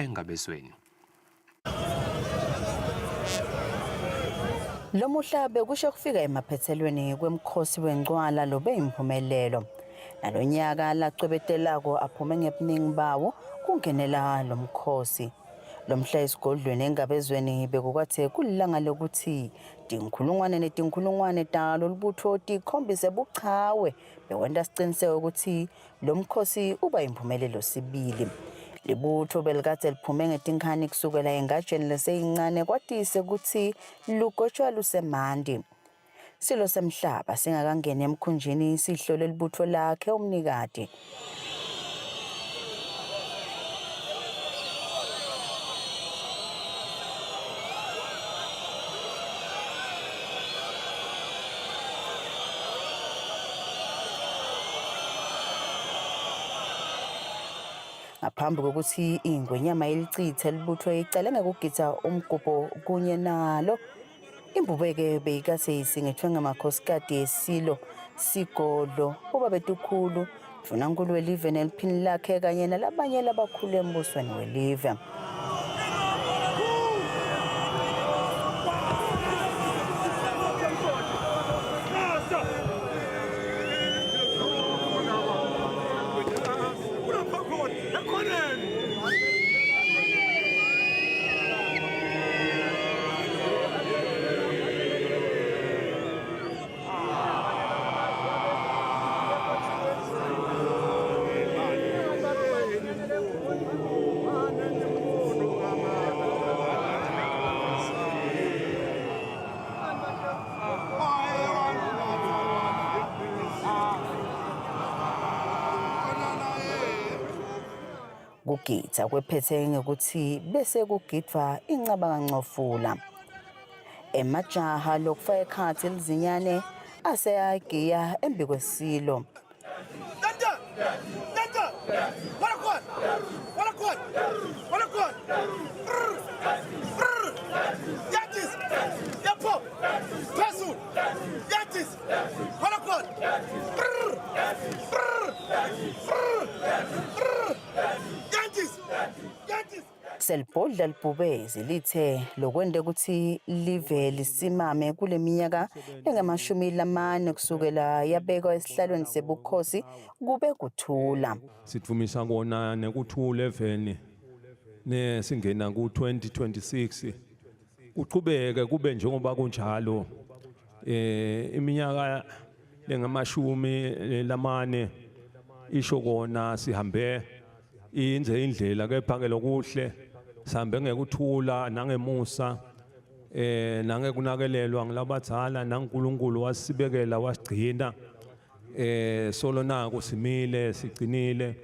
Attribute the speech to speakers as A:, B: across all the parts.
A: Engabezweni.
B: Lomuhla bekusho kufika emaphethelweni kwemkhosi wencwala lobe imphumelelo. Nalonyaka lacwebetelako aphume ngebuningi bawo kungenela lo mkhosi. Lomhla esigodlweni eNgabezweni bekukwathe kulilanga lokuthi tinkhulungwane netinkhulungwane talo lubutfo tikhombise buchawe bewenta siciniseko ukuthi Lo mkhosi uba yimphumelelo sibili. Libutho belikadze liphume ngetinkhani kusukela engajeni leseyincane kwatise kutsi lugotshwa lusemanti. Silo semhlaba singakangeni emkhunjini sihlole libutfo lakhe umnikati. Ngaphambi kokuthi ingwenyama ilichithe libutho icale ngekugidza umgubho kunye nalo. Imbubeke beyikase isingethwe ngamakhosikati esilo sigodlo ubabetukhulu Ndvunankulu welive neliphini lakhe kanye nalabanye labakhulu embusweni welive. Kugidza kwephethe ngekutsi bese kugidvwa incaba kaNcofula. Emajaha lokufaka ekhatsi lizinyane ase ayagiya embikwesilo. Selibhodla libhubezi lithe lokwente kutsi live lisimame kule minyaka lengamashumi lamane kusukela yabekwa esihlalweni sebukhosi kube kuthula.
C: Sidvumisa kona nekuthula eveni nesingena ku-2026 kuqhubeke kube njengoba kunjalo eh iminyaka lengamashumi eh, lamane isho kona sihambe inze indlela kepha ke lokuhle sihambe ngekuthula nangemusa eh nangekunakelelwa ngilabadzala naNkulunkulu wasibekela wasigcina eh solo naku simile sigcinile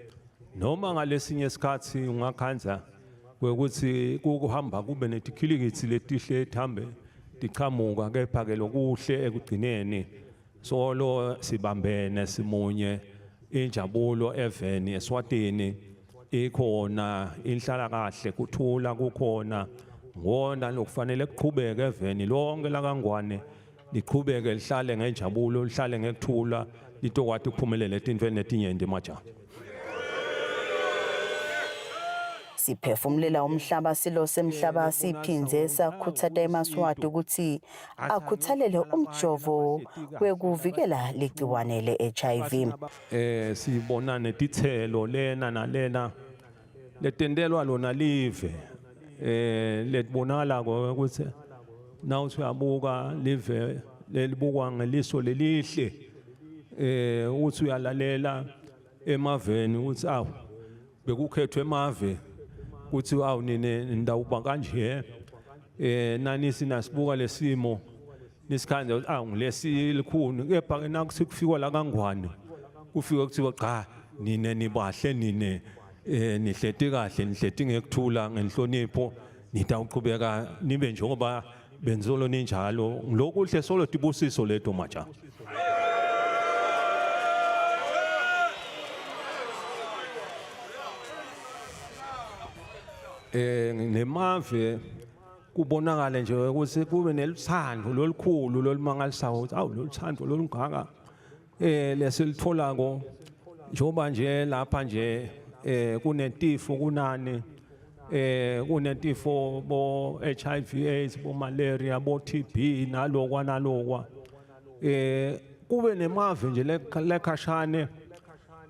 C: noma ngalesinye isikhathi ungakhandza kwekuthi kuhamba kube netikhilikithi letihle ethambe tichamuka kepha ke lokuhle ekugcineni solo sibambene simunye injabulo eveni eSwatini ikhona inhlala kahle kuthula kukhona ngona lokufanele kuqhubeke eveni lonke lakaNgwane liqhubeke lihlale ngenjabulo lihlale ngekuthula litokwati ukuphumelela etintfweni letinyenti majaha
B: Siphefumulela umhlaba silo semhlaba siphindze sakhutsata emaSwati kutsi akhuthalele umjovo wekuvikela ligciwane le-HIV.
C: Eh sibona netitselo lena nalena letentelwa lona live eh letibonakala ukuthi nawuthi uyabuka live lelibukwa ngeliso lelihle eh uthi uyalalela emaveni ukuthi awu bekukhethwe emave kuthi awu nine ndawuba kanje eh nani sinasibuka lesimo nisikhandze ukuthi awu ngilesi likhuni kepha ke nakuthi kufikwa la kangwane kufike kuthiwa cha nine nibahle nine eh nihleti kahle nihleti ngekuthula ngenhlonipho nitawuqhubeka nibe njengoba benzolo ninjalo ngilokuhle solo tibusiso leto maja eh nemave kubonakale nje ukuthi kube neluthando lolukhulu lolumangalisayo ukuthi awu loluthando lolungaka eh lesilitholako njengoba nje lapha nje eh kunetifo kunani Kunetifo bo HIV AIDS, bo malaria, bo TB nalokwa nalokwa. Kube nemave nje lekhashane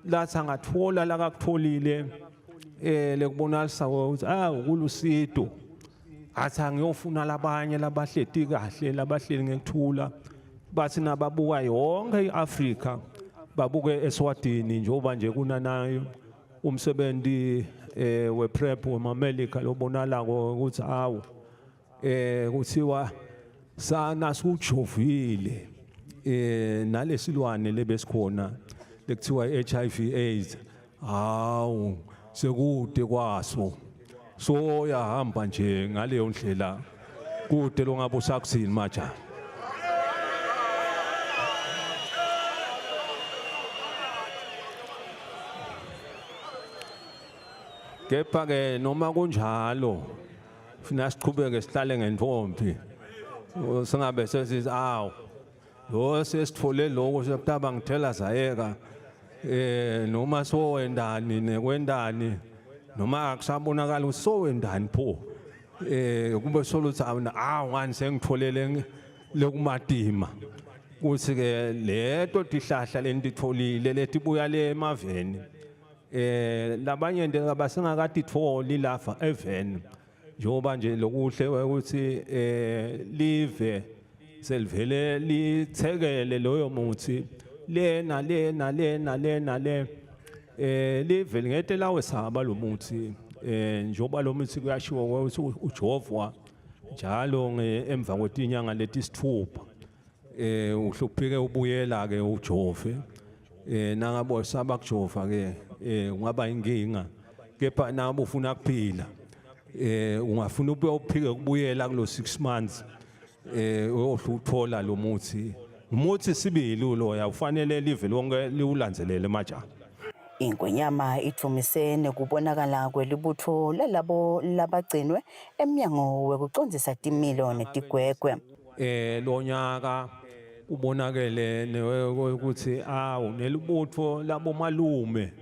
C: lathi angathola lakakutholile lekubonakalisa ukuthi ukulusito. Athi angiyofuna labanye labahleti kahle, labahleli ngekuthula, bathi nababuka yonke iAfrika babuke eSwatini, njengoba nje kunanayo umsebenzi wePrEP wemamelika lobonalako ukuthi awu kuthiwa sana sujovile nalesilwane lebesikhona lekuthiwa HIV AIDS, hawu sekude kwaso, so yahamba nje ngaleyo ndlela kude longabe usakuthini manje. Kepha ke noma kunjalo funa siqhubeke sihlale ngentombi, singabe sesithi awu lo sesithole lokho sekutaba ngithela zayeka, noma sowendani nekwendani, noma akusabonakala ukuthi sowendani pho, kube soluthi awu ngani sengitholele lokumatima kuthi ke leto tihlahla lentitfolile letibuya le emaveni, labanye nje abasengakatitholi lapha eveni, njengoba nje lokuhle ukuthi live selivele lithekele loyo muthi lena lena lena lena le live lingete lawe saba lo muthi, njengoba lo muthi kuyashiwo ukuthi ujovwa njalo emva kwetinyanga letisithupha, uhluphike ubuyela ke ujove, nangabe saba kujova ke ungaba inkinga, kepha nabe ufuna kuphila ungafuna ube uphike kubuyela kulo 6 months, uyohluthola lo muthi. Umuthi sibili loya ufanele live lonke liwulandzelele majaha.
B: Ingwenyama idvumise nekubonakala kwelibutho lalabo labagcinwe emnyango wekucondzisa timilo netigwegwe.
C: Lonyaka ubonakele ukuthi awu nelibutho labomalume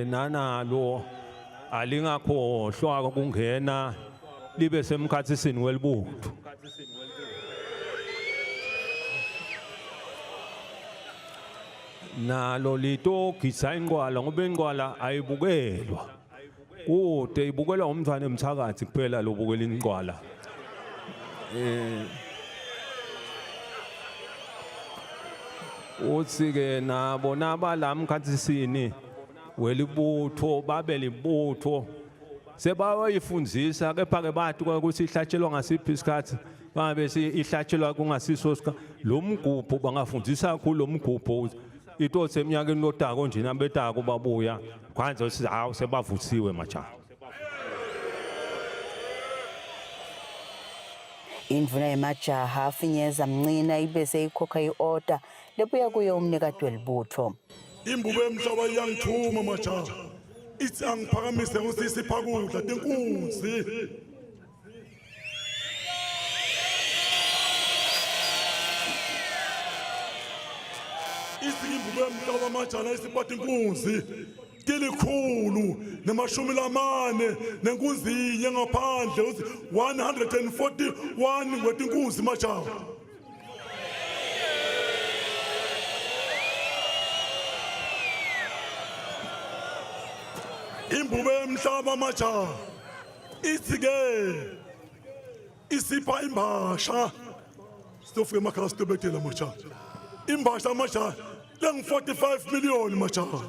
C: nanalo alingakhohlwa kungena libe semkhathisini welibutho. Nalo litogisa inqwala ngoba inqwala ayibukelwa kude, ibukelwa umntwana emthakathi kuphela lobukela inqwala. Uthi ke nabo nabala mkhathisini welibutho babe libutho sebayoyifundzisa, kepha ke bathi ukuthi ihlatshelwa ngasiphi isikhathi, bangabe ihlatshelwa kungasiso sikhathi. Lo mgubho bangafundisa kakhulu lo mgubho itothe eminyakeni lotako nje nabetako babuya kwanza ukuthi hawu sebavuthiwe majaha.
B: Indvuna yemajaha afinyeza Mncina ibese ikhokha i-order lebuya kuye umnikati welibutho.
A: Imbube emhlaba iyangithuma majaha, ithi angiphakamise ngusisi phakudla tinkunzi. Ithi imbube emhlaba majaha isiphatha inkunzi tilikhulu nemashumi lamane nenkunzi yinye ngaphandle, uthi 141 wetinkunzi majaha. Imbube yemhlaba majaha ithi ke isipha imbasha, sitofika emakhaya sitobetela majaha, imbasha majaha lengu 45 million majaha.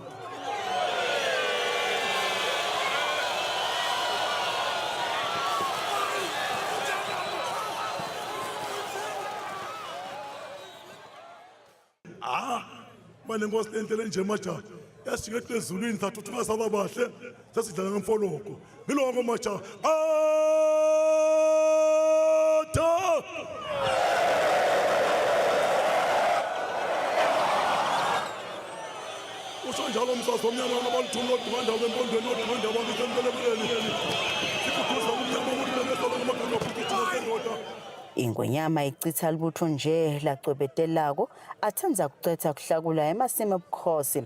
A: Banenkosi lenhle nje majaha, yasijike ezulwini sathuthuka saba bahle, sesidlala ngemfoloko ngiloko majaha. Atha usho njalo umsasi omnyama nabalithumi lodumanda bempondweni lodumanda bangisemkelebeleni sikhuthuza umnyama ukuthi bebesaba ngamagama futhi sendoda.
B: Ingwenyama icitha libutho nje lacwebetelako atsandza kucetha kuhlakula emasimi ebukhosi.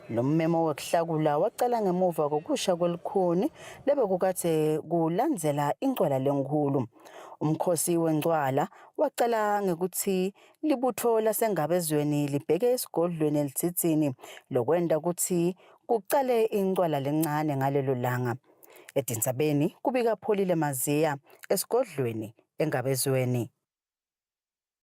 B: Lo mmemo wekuhlakula wacala ngemuva kokusha kwelikhuni lebekukadze kulandzela incwala lenkhulu. Umkhosi wencwala wacala ngekutsi libutfo laseNgabezweni libheke esigodlweni eLudzidzini lokwenta kutsi kucale incwala lencane ngalelo langa. Etindzabeni kubika Pholile Maziya esigodlweni eNgabezweni.